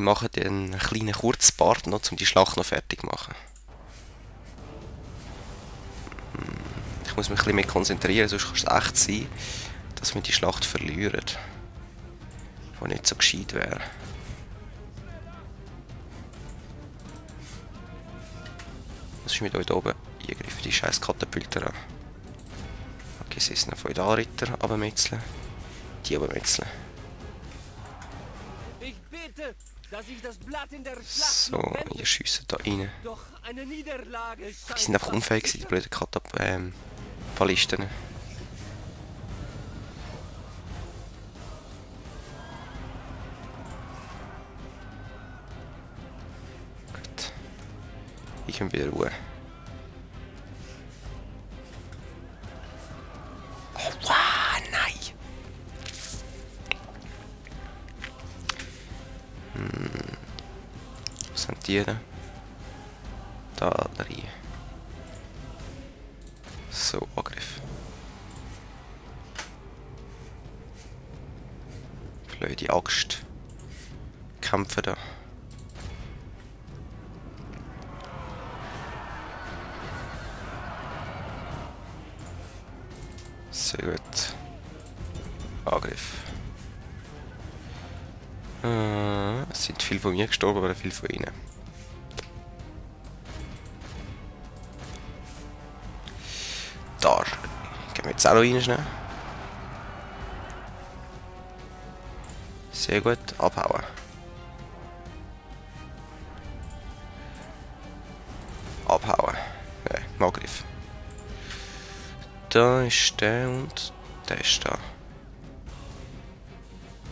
machen einen kleinen Kurzpart noch, um die Schlacht noch fertig zu machen. Ich muss mich ein bisschen mehr konzentrieren, sonst kann es echt sein, dass wir die Schlacht verlieren. Was nicht so gescheit wäre. Was ist mit euch da oben? Ich greife die scheiß Katapulter an. Okay, sie ist noch Feudalritter abmetzeln. Die abmetzeln. Ich bete, dass ich das Blatt in der Schlacht So, ihr schiessen da rein. Doch eine Niederlage Die sind einfach unfähig, die blöden Ballisten. Gut. Ich habe wieder Ruhe. Oh, wow, nein! Was sind die da? Da rein. So, Angriff. Blöde Axt. Kämpfen da. Sehr gut. Angriff. Es sind viele von mir gestorben, aber viele von ihnen. Da. Gehen wir jetzt auch noch rein schnell. Sehr gut. Abhauen. Abhauen. Angriff. Da ist der und der ist da.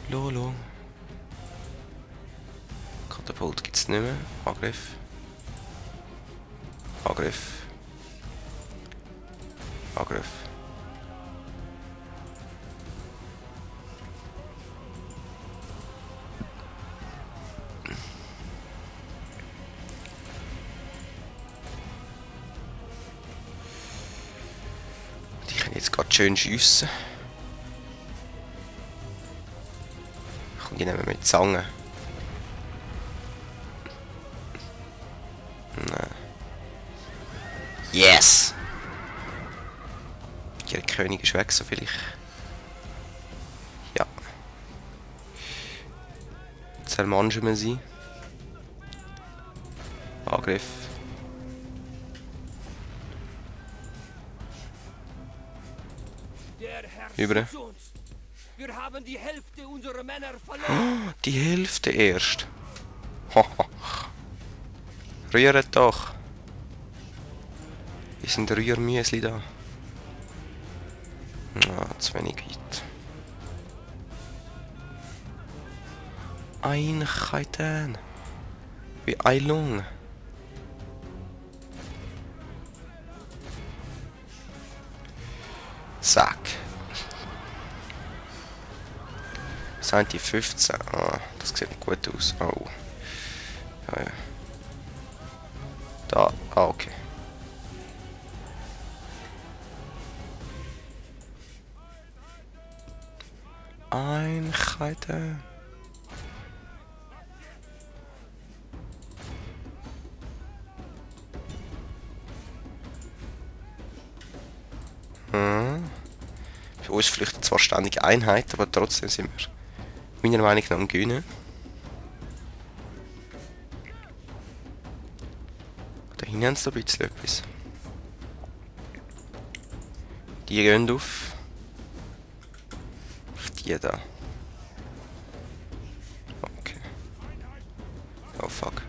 Lolo. Katapult gibt es nicht mehr. Angriff. Angriff. Angriff. Die können jetzt gerade schön schiessen. Komm, die nehmen wir mit Zangen. Nein. Yes! Der König ist weg, so viel ich... Ja. Zermanschen wir sie. Angriff. Über. Wir haben die Hälfte unserer Männer verloren. Oh, die Hälfte erst. Rühret doch. Wie sind Rührmüsli da? Ah, zu wenig weit. Einheiten. Wie Eilung. Zack. Sind die 15? Ah, das sieht gut aus. Oh. Ja, ja. Da. Ah, okay. Einheiten. Für uns flüchten zwar ständig Einheiten, aber trotzdem sind wir meiner Meinung nach am Gewinnen. Da hinten haben sie ein bisschen etwas. Die gehen auf die da. Okay. Oh fuck.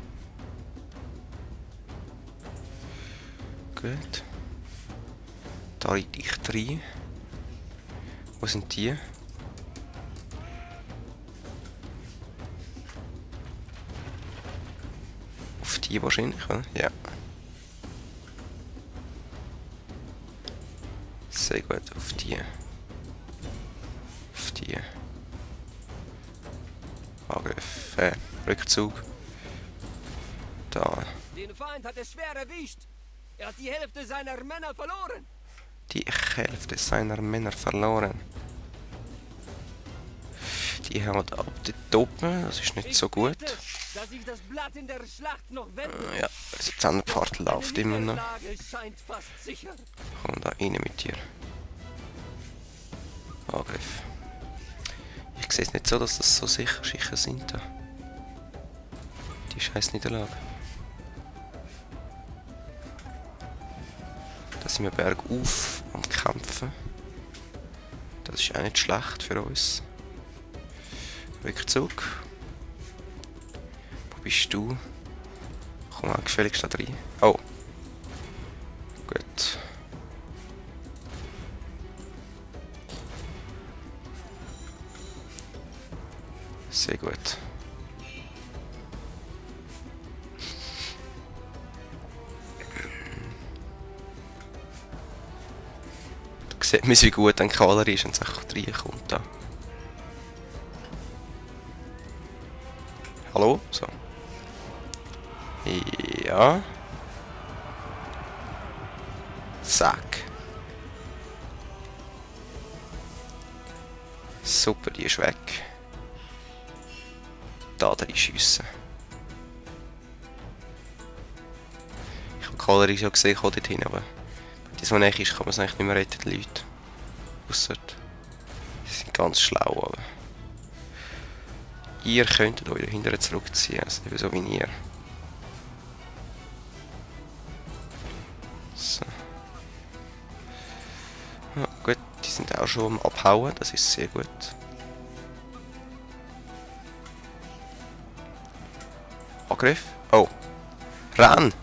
Gut. Da reite ich 3. Wo sind die? Auf die wahrscheinlich, oder? Ja. Sehr gut, auf die. Auf die. Angriff. Rückzug. Da. Den Feind hat es schwer erwischt. Er hat die Hälfte seiner Männer verloren. Die Hälfte seiner Männer verloren. Die haben ab dort oben, das ist nicht so gut. dass sich das Blatt in der Schlacht noch wendet. Ja, also die Zehnerpfad läuft immer noch. Niederlage scheint fast sicher. Komm da rein mit dir. Angriff. Ich sehe es nicht so, dass das so sicher sind. Da. Die scheiß Niederlage. Da sind wir bergauf am Kämpfen. Das ist auch nicht schlecht für uns. Rückzug. Wo bist du? Komm auch gefälligst da rein. Oh. Gut. Sehr gut. Da sieht man, wie gut ein Kavallerie ist, wenn es einfach reinkommt. Da. Hallo? So. Ja. Zack. Super, die ist weg. Da reinschiessen. Ich habe die Kavallerie schon gesehen, dort hin, aber wenn das, was näher ist, kann man es eigentlich nicht mehr retten, die Leute. Ausser, sie sind ganz schlau, aber ihr könntet euch dahinter zurückziehen, also eben so wie ihr. So. Ja, gut, die sind auch schon am Abhauen, das ist sehr gut. Angriff? Oh. Renn!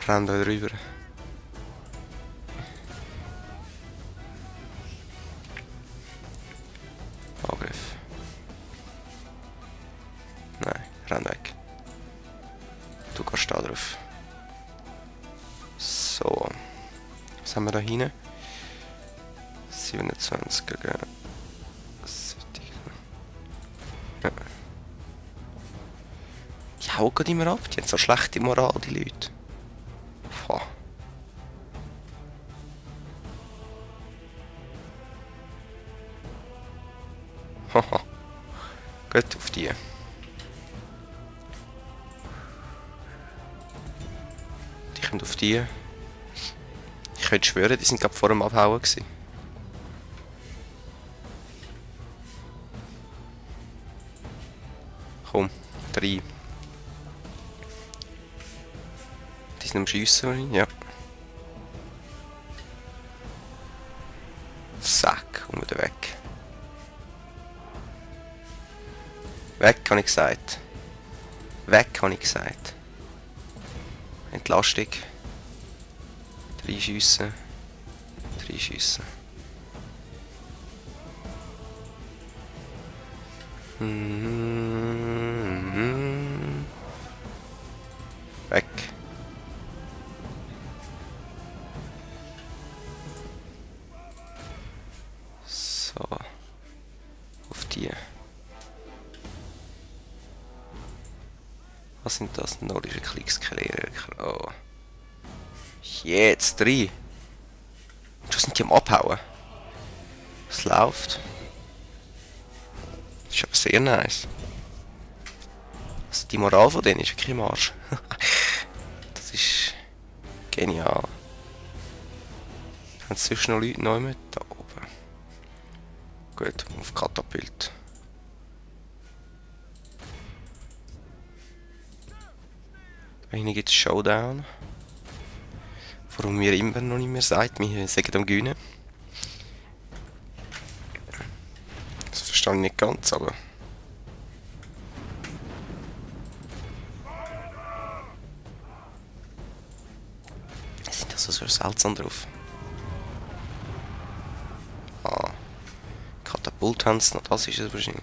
Renn da drüber. Angriff. Nein, renn weg. Du gehst da drauf. So. Was haben wir da hinten? 27 gegen... Ja. Die hauen gerade immer ab. Die haben so schlechte Moral, die Leute. Boah. Haha. Gut auf die. Die kommen auf die. Ich könnte schwören, die sind gerade vor dem Abhauen gewesen. Komm, 3. Die sind am Schiessen, ja. Zack, und wieder weg. Weg, habe ich gesagt. Weg, habe ich gesagt. Entlastung. 3 Schüsse. 3 Schüsse. Weg. So. Auf die. Was sind das? Nordische Kriegsklärer. Oh. Jetzt 3. Schon sind die am Abhauen. Es läuft. Das ist aber sehr nice. Also die Moral von denen ist wirklich im Arsch. Das ist genial. Haben sonst noch Leute neu mit da oben? Gut, auf Katapult. Da hinten gibt es Showdown. Warum mir immer noch nicht mehr sagt, wir sagen am Gewinnen. Das verstehe ich nicht ganz, aber... Sind das so seltsam drauf? Ah. Katapult haben sie noch, das ist es wahrscheinlich.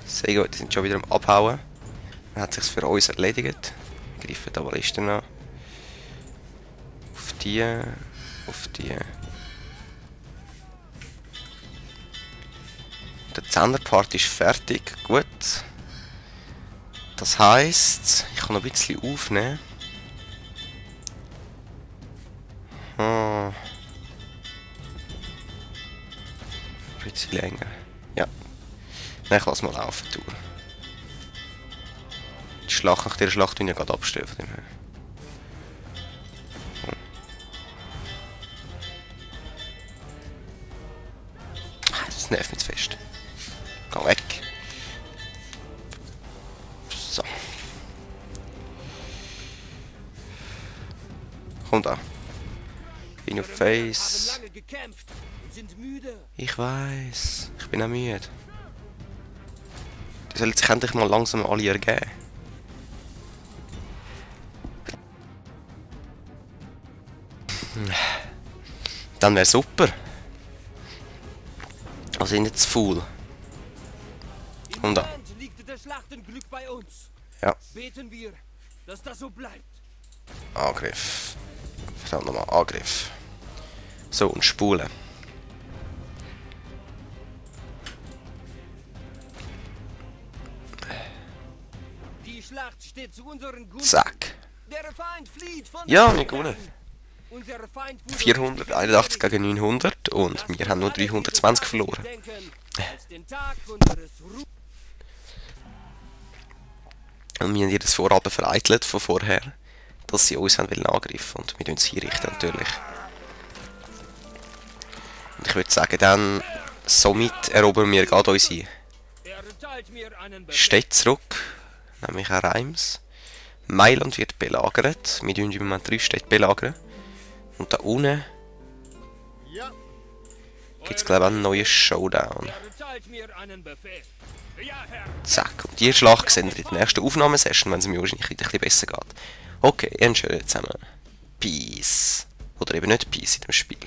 Sehr gut, die sind schon wieder am Abhauen. Dann hat es sich für uns erledigt. Wir greifen die Ballisten an. Auf die. Auf die. der 10er Part ist fertig. Gut. Das heisst, ich kann noch ein bisschen aufnehmen. Ein bisschen länger. Ja. Nein, ich lasse mal laufen. Die Schlacht nach dieser Schlacht ja gerade abstellen von dem her. Das nervt mich zu fest. Geh weg. So. Komm da. In your face. Ich weiß. Ich bin auch müde. Die sollen sich endlich mal langsam alle ergeben. Dann wäre super. Also nicht zu faul. Und da. Ja. Beten wir, dass das so bleibt. Angriff. Verdammt nochmal, Angriff. So, und spulen. Die Schlacht steht zu unseren Gunsten. Zack. Der Feind flieht von Ja, wir gewonnen. Unser Feind wurde 481 gegen 900 und wir haben nur 320 verloren. Und wir haben jedes Vorhaben vereitelt von vorher, dass sie uns haben angreifen und wir tun sie einrichten natürlich. Und ich würde sagen, dann somit erobern wir gerade unsere Städte zurück, nämlich auch Reims. Mailand wird belagert, wir tun im Moment 3 Städte belagern. Und da unten gibt es glaube ich einen neuen Showdown. Zack, und die Schlacht sehen wir in der nächsten Aufnahmesession, wenn es mir wahrscheinlich wieder ein bisschen besser geht. Okay, einen schönen zusammen. Peace. Oder eben nicht Peace in dem Spiel.